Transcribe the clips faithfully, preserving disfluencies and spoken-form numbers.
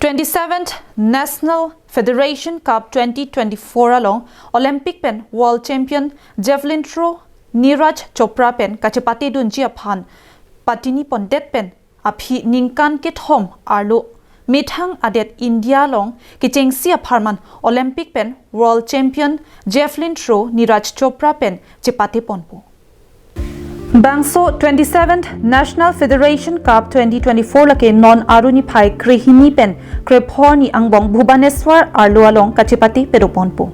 Twenty-seventh National Federation Cup twenty twenty-four along Olympic pen world champion javelin throw Neeraj Chopra pen kachepatedunji aphan patini pondet pen aphi ningkan kethom arlo methang adet India along kechengsi apharman Olympic pen world champion javelin throw Neeraj Chopra pen chepate ponpo. Bangso twenty-seventh National Federation Cup twenty twenty-four lake non Aru niphai krehini pen krephor ni angbong Bhubaneswar arlo along kachepate pedo ponpo.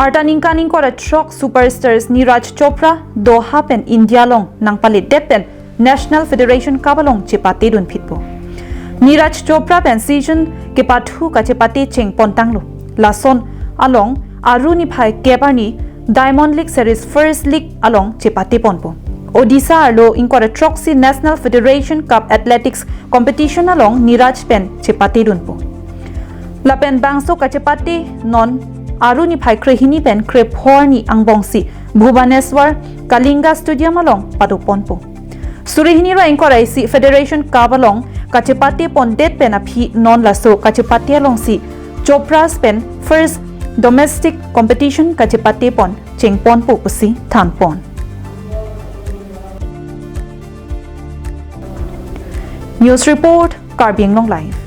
Arta ningkan ingkoi ra throk superstars Neeraj Chopra Doha pen India along nangpaledet pen National Federation Cup along chepatedunphitpo. Neeraj Chopra pen season kepathu kachepate chengpontanglo. Lason along Aru niphai kep arni Diamond League Series first leg along chepate ponpo. Odisha arlo ingkoi ra throksi National Federation Cup Athletics Competition along Neeraj pen chepatedunpo. Lapen bangso kachepate non Aru niphai krehini pen krephor ni angbongsi Bhubaneswar Kalinga Stadium along padoponpo. Suri hini ra ingkoi ra isi Federation Cup along kachepate pondet pen aphi non laso kachepate alongsi Chopras pen first domestic competition kachepate pon chengponpo pusi thanpon. News report, Karbi Anglong Live.